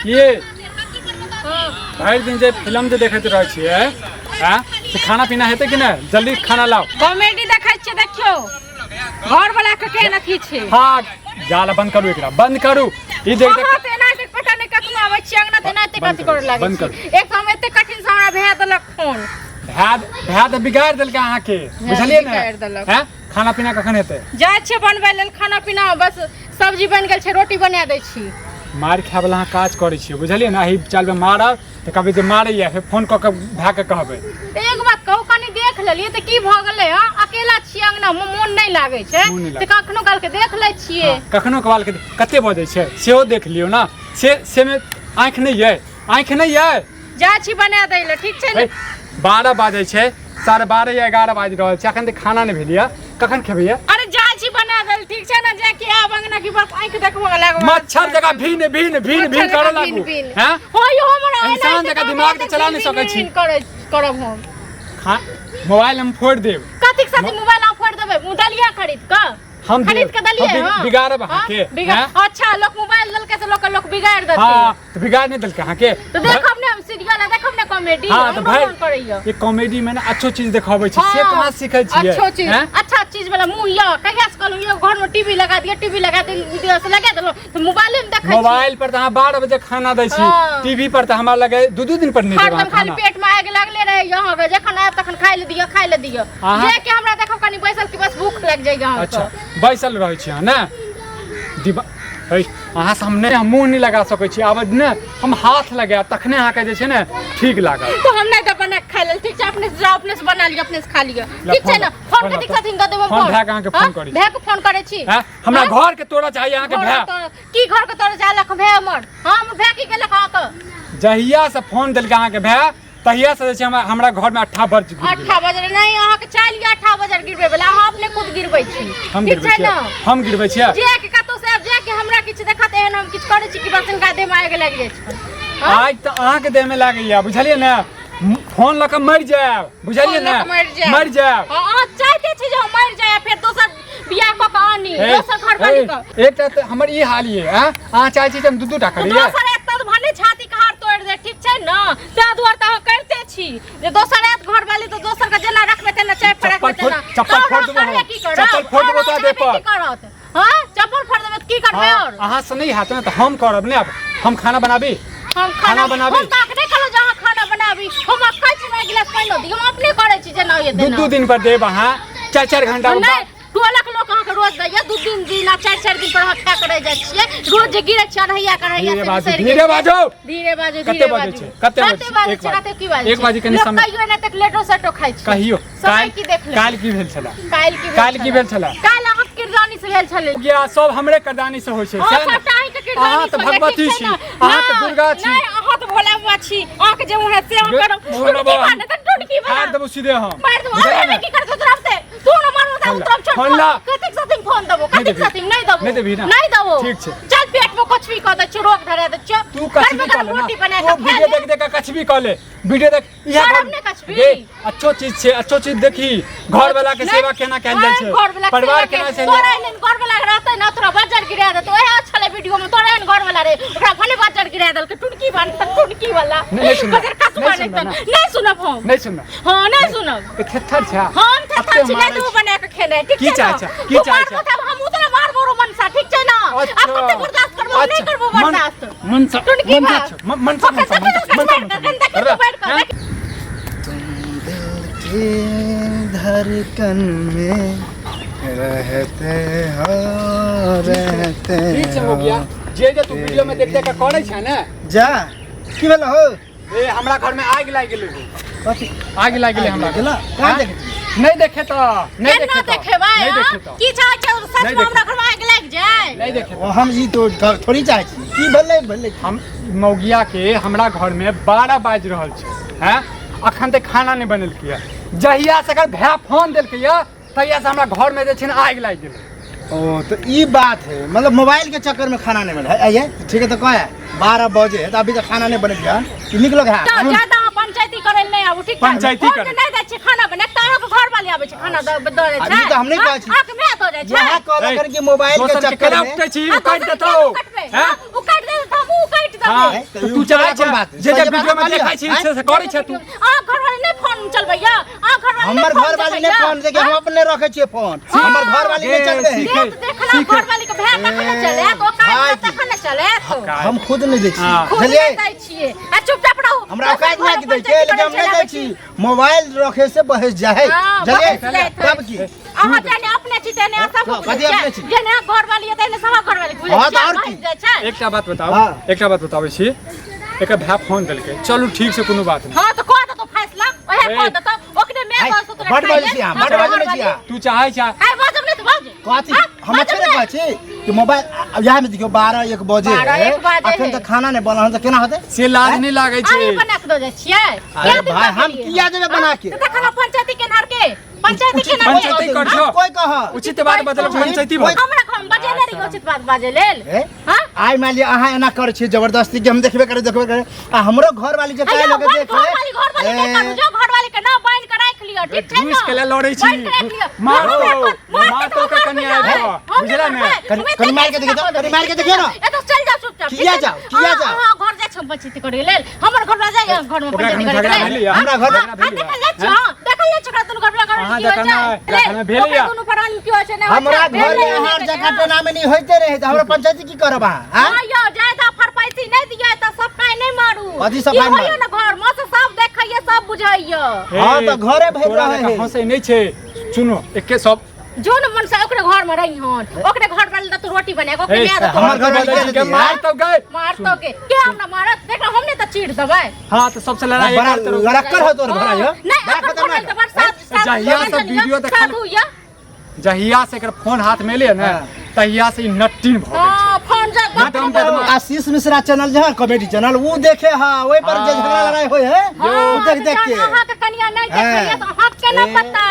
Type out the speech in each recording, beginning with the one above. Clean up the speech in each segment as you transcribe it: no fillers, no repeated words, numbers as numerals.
ये भरि दिन जे फिल्म जे देखैत रहै छियै आँय से खाना पीना हेतै कि नहि? जल्दी खाना लाउ। कॉमेडी देखै छियै, देखियौ घर वाला के केहन अथी छै। हाँ, जाला बंद करू, एकरा बंद करू। ई देख देख अहाँ तऽ एनाहिते पता नहि कखनो आबै छियै अंगना, तऽ एनाहिते बंद कथी करू, करऽ लागै बंद छी। एक तऽ हम एते कठिन से हमरा भए देलक फोन। भए भए तऽ बिगाड़ि देलकै अहाँके, बुझलियै ने? बिगाड़ि देलक। हैं, खाना पीना कखन हेतै? जाइ छियै बनबै लेल खाना पीना, बस सब्जी बनि गेल छै, रोटी बना दै छी। मारि खाय वाला अहाँ काज करै छियै, बुझलियै ने? एहि चालमे मारब तऽ कहबै जे मारैया, फेर फोन कऽ कऽ भायके कहबै। तऽ एक बात कहू, कनि देख लेलियै तऽ की भऽ गेलै? हँ, अकेला छियै अंगना मे, मोन नहि लागै छै। मोन नहि तऽ लागै। कखनो कालके देख लै छियै। हँ, कखनो कालके कते बजै छै सेहो देख लियौ ने। से सेमे आँखि नहि यऽ? आँखि नहि यऽ? जाइ छी बना दै लए, ठीक छै ने? हे, 12 बाजै छै, 12:30 या 11 बाजि रहल छै, एखन तक खाना नहि भेल यऽ। कखन खेबै यऽ? अरे जाइ छी बना दै लए, ठीक छै ने? जे कि आब अंगना की बस आँखि देखबो लागब। मच्छर जकाँ भिन भिन भिन भिन करऽ लागू। हैं, हो यो हमरा इंसान जकाँ दिमाग तऽ चला नहि सकै छी। करै करब हम। खा मोबाइल हम फोड़ि देब। कथीक साथी मोबाइल अहाँ फोड़ि देबै? दलिया खरीद कऽ हम खरीद देब। के दलियै? हम हँ। बिगाड़ब हँ, अहाँके, हैं? अच्छा, लोक मोबाइल देलकै तऽ लोक लोक बिगाड़ि देतै? हाँ, तऽ बिगाड़ नहि देलकै अहाँके? तऽ देखब ने हम सीरियल, आ देखब ने कॉमेडी। हाँ, तऽ हमरो भाई मन करैया। ये कॉमेडी में ना अच्छो चीज देखाबै छै, से कहाँ सीखै छियै? अच्छो चीज। हैं? अच्छा चीज वाला मुंह यऽ। कहिया से कहलहुँ यौ, घर में टीवी लगा दिअ, टीवी लगा दिअ, से लगा देलहुँ तऽ मोबाइले में देखै छी। मोबाइल पर तऽ अहाँ 12 बजे खाना दै छी। टीवी पर तऽ हमरा लगे दू दू दिन पर नहि देब अहाँ हरदम खाली खाना। पेट में आगि लागले रहैया अहाँके, जखन आयब तखन खाइ लए दिअ, खाइ लए दिअ। जे कि हमरा देखब कनि बैसल कि बस भूख लागि जाइया अहाँके। अच्छा, बैसल रहै छी अहाँ ने दिबा है। अहाँ से हम नहि, हम मुँह नहि लगा सकै छी आब ने। हम हाथ लगायब तखने अहाँके जे छै ने ठीक लागत। तो हम नहि देब बना के खाइ लेल, ठीक छै? अपने से जाउ, अपने से बना लिअ, अपने से खा लिअ। ला, ठीक छै फोन ने? ला, फोन फोन ला, कथी कथी दऽ देब हम? फोन फोन भाय के अहाँके फोन हाँ? करै छी। भाय के फोन करै छी? हैं? हमरा हाँ? घर के तोड़ा चाहिए अहाँके घर भाय। की घर के तोड़ा चाहलक भाय हमर? हाँ, हमर भाय की केलक अहाँके? जहिया से फोन देलकै अहाँके भाय, तहिया से जे छै हमरा हमरा घर में अट्ठा बज गिर गेलै। अट्ठा बजर नहि, अहाँके चालि यऽ अट्ठा बजर गिरबै वला, अहाँ अपने खुद गिरबै छी। हम ठीक गिरबै छै छियै? ने? हम गिरबै छियै? जे के कतौ से आबि जाय के हमरा किछु देखत, एहन हम किछु करै छी कि बस हिनका देह में आगि लागि जाइ छै। हाँ? आइ तऽ अहाँके देह में लागैया, बुझलियै ने? फोन लऽ कऽ मरि जायब, बुझलियै फोन ने? लऽ कऽ मरि जायब। मरि जायब। हाँ, अहाँ चाहते छी जे हम मरि जाय आ फेर दोसर बियाह कऽ के आनी, हे, दोसर घर वाली हे, के। एकटा तऽ हमर ई हाल ये, आँ? अहाँ चाहै छी जे हम दू दू टा करियै? दोसर एत तऽ भने छाती के हार तोड़ि दे, ठीक छै ने? ताहि दुआरे तऽ अहाँ करिते छी जे दोसर आयत घर वाली तऽ दोसर के जेना रखबै तेना चाय पर चप्पल रखबै तेना। चप्पल तऽ फोड़ अहाँ देबो हम। करबै की करब? चप्पल फोड़ देबो आओर तोरा देह चाहबै पर। की करत? हाँ, चप्पल फोड़ देबै तऽ की करबै? हाँ, आओर अहाँ से नहि हैत ने तऽ हम करब ने। आब हम खाना बनाबी? हम खाना खाना बनाबी? हम तऽ अखने कहलहुँ जे अहाँ खाना बनाबी। हम खाइ छी, एक गिलास पानि दियौ, हम अपने करै छी जेना होइए दू तेना। दू दिन पर देब अहाँ, चारि चारि घंटा के नहि बाद। टोलक लोक अहाँके रोज दैया, दू दिन दिन आ चारि चारि दिन पर अहाँ खा कऽ रहि जाइ छियै। रोज जे गिरै छियै अढ़ैया कढ़ैया धीरे से बाजू, बिसरि धीरे गेल। बाजू। धीरे बाजू, कते धीरे बजै बाजू। छै? कते बजै कते छै? बाजै एक छै? बाजू। कते की बाजै एक बाजू कनि लोक समय। कहियो नहि तक लेटो सेटो खाइ छै। कहियो समय काल्हि की देख लेबै? काल्हि की भेल छलै? काल्हि की भेल? काल्हि की भेल छलै? काल्हि अहाँके किरदानी से भेल छलै। गया सब हमरे करदानी से होइ छै। अहाँ सएह ने? सबटा अहींके किरदानी अहाँ से तऽ होइए, भगवती ठीक छै छी ने? अहाँ तऽ नहि, दुर्गा छी। नहि, अहाँ तऽ भोला बाबा छी, अहाँके जे मुँह हैत से अहाँ गे, करब। भोला टुटकी बाबा। बा, नहि तऽ टुटकी बा। मार देबो सीधे हम। मारि देबो। बुझलियै अरे ने? की करतौ तोरा से? तू न मारबो तऽ फोन ला, उतरब छोड़। फोन ला। कतेक साथी फोन देबो? नहि कतेक देबही। साथी नहि देबो? नहि देबही ने? नहि देबो। ठीक छै। चल, पेट में कुछ भी कऽ दै छियौ, रोग धरा दै छियौ। तू कछ भी गरम कऽ ले गरम ना, रोटी बना तू कऽ खा वीडियो ले। देख देख के कछ भी कऽ ले, वीडियो देख इएह करब घर ने कछ भी। गे, अच्छो चीज छै, अच्छो चीज देखी, घर वाला के सेवा केना कैल जाइ छै, घर वाला परिवार केना छै। तोरा एहन घर वाला रहतै ना, तोरा बजर गिरा देतौ। ओएह छलै वीडियो में, तोरा एहन घर वाला रे, ओकरा भने बजर गिरा देलकै। टुटकी बन त टुटकी वाला। नहि, नहि सुनबै। बजर कसुआ। नहि नहि सुनबै तऽ ना। नहि सुनब हम। नहि सुनबै? हाँ, नहि सुनब। ए, थेथर छै। हम थेथर एते छी नहि मारै तू छी। बना के खेने, ठीक की छै चाहै ना? छै? की तू चाहै मारबो छै? तब हम उतना मारबो रो मनसा, ठीक छै ना? आब कते बर्दाश्त करबो? हम नहि अच्छा, करबो मन- बर्दाश्त। मनसा टुनकी मनसा बा। छौ, मनसा मनसा मनसा मनसा मनसा देखी तू बैठ कऽ, देख। तुम दिल की धड़कन में रहते हो, रहते ठीक छै हो। मुखिया, जे जे तू वीडियो में देख देख के करै छै ने। जा, की भेल हो? ए, हमरा घर में आगि लागि गेलै हो। कथी? आगि लागि गेलै हमरा। आगि लागल? कहाँ आँय? देखै छियै? नहि देखे तऽ नहि केना देखे तऽ देखेबै? नहि हाँ? देखे तऽ की चाहै छै सच नहि में हमरा घर में आगि लागि जाय? नहि देखे ओ हम ई तो थोड़ी चाहै छी। की भेलै भेलै? हम मौगिया के हमरा घर में 12 बाजि रहल छै, हैं, अखन तक खाना नहि बनेलकै यऽ। जहिया से एकर भाय फोन देलकै यऽ, तहिया से हमरा घर में जे छै ने आगि लागि गेलै। ओ तो ई बात है, मतलब मोबाइल के चक्कर में खाना नहीं बने है। आइए, ठीक है, तो कह है 12 बजे है तो अभी तक खाना नहीं बने है, ई निक लोग है। तऽ ज्यादा अहाँ पंचायती करै लए नहि आबू, ठीक छै? पंचायती फोन करै। के नहि दै छियै खाना बना तऽ अहाँके घर वाली आबै छै खाना दऽ दऽ दै आ, छै? ई तऽ हम नहि कहै छी। अहाँके माय दऽ जाइ छै। यहाँ कहलक कि मोबाइल के दोसर के चक्कर केना में उपटै छी? आ, ओ काटि दोसर देतौ केना कटबै? हैं? ओ काटि देतौ तऽ हमहूँ काटि हाँ, करबै। तऽ तू चाहै कोन बात? छै जे जे सही बात वीडियो में कहलियै, देखै छी आँय? से करै छै तू। अहाँ घरवाली नहि फोन चलबैया? अहाँ घरवाली हमर घर वाली नहि फोन देखिए, हम अपने रखे छियै फोन, हमर घर वाली नहि चलबे है। सीखे। देख देखना, घरवाली के भाय तखन ने चलत, ओ काज तखन ने चलत। हम खुद नहि दै छी। हाँ। खुद बुझलियै? नहि दै छियै आ चुपचाप रहू। हमरा औकात नहि कि दै छै, लेकिन हम नहि दै छी। मोबाइल रखे से बहस जाए है, हाँ, बुझलियै? बहस जाइत है। तब की अहाँ जेने अपने छी तेने सब हाँ, कथी अपने छी? जेने घरवाली है तेने सब घरवाली के हाँ, तऽ आओर की? जाइ छै। एकटा बात बताउ। हाँ। एकटा बात बताबै छी, एकर भाय फोन देलकै, चलू ठीक छै, कोनो बात नहि। हाँ तऽ कह देतौ फैसला, ओहे कह ए। देतौ, ओकरे मैं हाय, कह देतौ तोरा बड खाइ बजै लेल। छी अहाँ, हाँ, बड बजै घरवाली। छी अहाँ। तू चाहै छै हाय, बाजब नहि तऽ बाज। कथी? हाँ, हम बाजब अच्छे नहि। कहै छी कि मोबाइल अब यहाँ में देखियौ 12-1 बजे 12 है, 1 बजे अखन है। तक खाना नहि बनल हन तऽ केना होतै? से लाज नहि लागै छै। अहीं बना के दऽ जाइ छियै? अरे कए दिन भाई, दऽ हम गेलियै? किया देबै बना के? तऽ तखन हम पंचायती केनहार के पंचायती केनहार के पंचायती कर छौ। कोई कह उचित बात बदल पंचायती भऽ हमरा घर में बजेने रहियै उचित बात बाजै लेल। ए? हाँ? आइ मान लिअ अहाँ एना करै छियै जबरदस्ती के हम देखबे करे देखबे करे, आ हमरो घर वाली जे अय्यो, काल्हि लगे बड़ देखे घरवाली, घरवाली नहि करू, जो घरवाली के ना बान्हि के राखि लिअ, ठीक छै घुसि ने? के ले लड़ै छी। बान्हि के राखि लिअ। मारो, हमरा मार मार के तो ओकर मार कनिया के आबि हम जाओ। नहि बुझला ने? मारबै। कनि हमे कनि मारि के देखियौ तऽ, कनि मारि के देखियौ ने। एतऽ चलि जाउ चुपचाप, ठीक किया छै ने? जाउ, किया अहाँ- जाउ? अहाँ घर जाइ छी पंचायती करै लेल? हमर घर जाइ घर में ओकरा पंचायती घरमे करै झगड़ा लेल? भेलैया? हमरा घर- हाँ, झगड़ा भेलैया? देखल जाइ छी, हाँ, देखल जाइ छी ओकरा दुनू घरमे घर अहाँ की होइ जकाँ छै। नहि, ले, जकाँ भेलैया। ओकरा दुनू प्राणी की होइ छै, नहि होइ छै। हमरा घर में भेलैया, अहाँ नहि जकाँ होइ छै। टोना में नहीं होइते रहे तऽ हमरा पंचायती की करब अहाँ? आँय? हाँ यौ, जायदा फरपैसी नहि दियै तऽ सफाइ नहि मारू। कथी की सफाइ होइए मारू? ने घर में से सब देखैए, सब बुझैए। हाँ, तऽ घरे भरि तोरा रहै जकाँ है। हँसै नहि छै। सुनो, एके सब जो न मन से ओकरे घर में रही हन, ओकरे घर वाले तऽ रोटी बना के ओकरे ए, माय देतौ। हमर घर वाली के के मार तो गए। मारतो के के हमरा मारत? देख हम नहि तऽ चीर देबै। हाँ, तऽ सबसे लड़ाई बड़ा करते रहो। लड़क्कर हो तोर भरा यौ। नहि, बड़ा एखन खतरनाक। घर तऽ बरसात सात जहिया से वीडियो देखल- साधु यऽ। जहिया से एकर फोन हाथ में एलै ने, हाँ। तहिया से ई नट्टीन भऽ गेल छै। हाँ, फोन जे एकदम बदमाश। आशीष मिश्रा चैनल जे है कॉमेडी चैनल, वो देखे हाँ, ओहि पर जे झगड़ा लड़ाई होय है हाँ, वो देख देख के। अहाँके कनिया नहि देखैया हाँ। तऽ अहाँके केना ए। पता?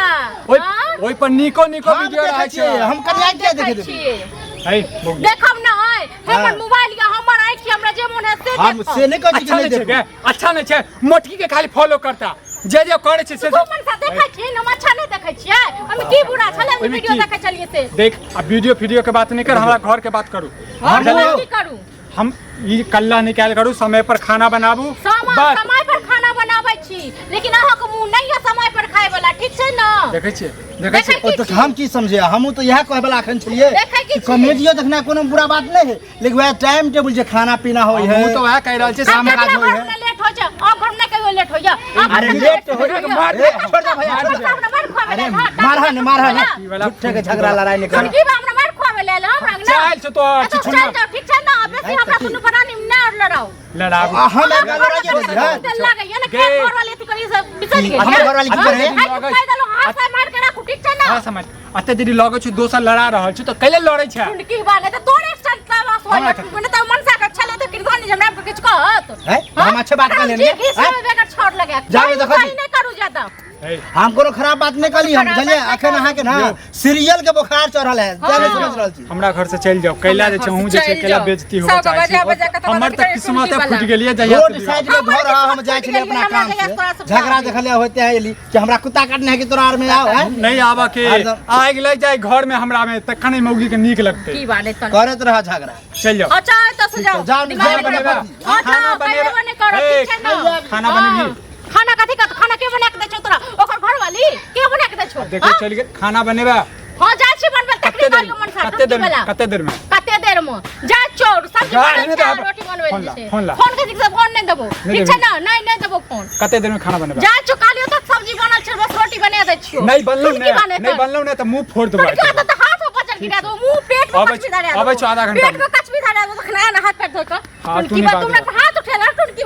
ओहि हाँ? ओहि पर नीको नीको हम वीडियो देखै रहै छियै, छै। हम कनिया के देखे देखै देबै। छियै। है बौआ। देखब न है, हमर हाँ। मोबाइल या हमर आँखि, हमरा जे मोन है से हम देखब। से नहि कहै छी कि अच्छा नहि नहि छै देखू। गे, अच्छा नहि छै। मोटकी के खाली फॉलो करता, जे जे करै छै से तू मन से देखै छी हम अच्छा नहि देखै छियै? हम की बुरा छलै ओहिमे वीडियो की? देखै छलियै से? देख, आ वीडियो फिडियो के बात नहि कर, हमरा घर के बात करू। हम बुझलियै? की करू? हम ई कल्ला निकाल करू, समय पर खाना बनाबू समय बस। समय पर खाना बनाबै छी, लेकिन अहाँके मुँह नहि यऽ समय पर खाय वाला, ठीक छै ने? देखै छियै, देखै छियै। ओ तऽ हम की समझे, हमहूँ तऽ इएह कहै वला एखन छलियै देखै की कि छियै? कॉमेडियो देखना कोनो बुरा बात नहि है, लेकिन वएह टाइम टेबुल जे खाना पीना होइ है। हमहूँ तऽ वएह कहि रहल छियै। आब शाम केकरा काज होइ घर है। में लेट होइ छै? आब घर में कहियो लेट होइया? आब अरे घर में लेट होइ होइया? मार ए, छोड़ दे भैया, मार छोड़ दे। दे। हमरा मार खुआबै अरे लेल, हाँ, मारह ने, मारह ने, ई वाला झूठे के झगड़ा लड़ाई नहि कर। की बा हमरा मार खुआबै लेल हमरा अंगना? चाल छौ तोहर एतऽ छुछुन्ना। चलि जाउ, ठीक छै ने? बेसी हमरा दुनू प्राणी नहि आओर लड़ाउ। लड़ाबू। आ हम अहाँ एकरा घर लड़ाई में देबै, हाँ? तेल लागैया ने, गे। खेत घर वाली अथी करी से बिसरि गेलियै। हमर घरवाली की हाँ? करे? आइ तू कहि देलहुँ, हाथ से मारि के राखू, ठीक छै ने? हाँ, समझ अते देरी लगै छै, दोसर लड़ा रहल छै तऽ कैले लड़ै छै? टुनकी बा नहि तऽ तोरे संतावास होय, हमरा नहि तऽ मनसा के छलै तऽ किरदानी जे हमरा किछु कहत। हैं? हम अच्छे बात कहलियै ने, जी हैं? सब बेगर छोड़ लगे। जाबे देखो जी। नहीं करू ज्यादा। है हम कोनो खराब बात नहि कहली हम, खराब बुझलियै? बात नहि अखन अहाँके ना सीरियल के बोखार चढ़ल है, तें नहि हाँ। समझ रहल छी। हमरा घर से चलि जाउ, कैला जे छै हूँ जे छै चलि कैला जाउ। बेइज्जती होबऽ सबके चाहै छी। बजा बजा के तऽ हमर मदद तऽ करै किस्मते टुनकी फूटि वाला। गेलियै जहिया रोड से विवाह। साइड में घर है, हम जाइ छलियै अपना हमरा काम जहिया से, तोरा सब झगड़ा जाबे। देखलियै होते है एली कि हमरा कुत्ता काटने है कि तोरा आर में आओ है नहि आबऽ के हरदम। आगि लागि जाय घर में हमरा में, तखन मौगी के नीक लगतै। की बात है तोरा? करैत रह झगड़ा। चलि जाउ। अच्छा एतऽ से जाओ। जाओ, दिमाग खाना नहि बनेबै। खराब। हाँ, खाना जाओ, बनेबै। कहियो नहि करब, ए, ठीक छै ने? खाना हाँ। बनेबही? खाना कथी का? खाना के बना के दै छौ तोरा? ओकर घरवाली के बना के दै छौ? देखो हाँ? चलि गेल। खाना बनेबै? हाँ, जाइ छी बनबै। कते तकनी देर कहलियौ मनसा, कते देर टुनकी वाला। कते देर में? कते देर में जा चोर सब्जी जा, बनल नहि छै, देब। रोटी बनबै फोन ला, छै। फोन ला। फोन के से फोन नहि देबो, नहि ठीक छै देबही। ने? नहि, नहि देबो फोन। कते देर में खाना बनेबै? जा चुकालियो तक सब्जी बनल छै, बस रोटी बना दै छियौ। नहि बनलौ टुनकी ने, बने नहि तऽ। बनलौ ने तऽ मुँह फोड़ देबौ। टुनकी होतौ तऽ हाथ में बचल गिरा देबो, मुँह पेट में अबै कचबी धरा देबो। अबै छौ आधा घंटा पेट में। में कचबी धरा देबो, तखन आना हाथ पैर धोइ कऽ। हाँ, टुनकी तू बा नहीं तुमरा बाजब। हाथ उठेला टुनकी।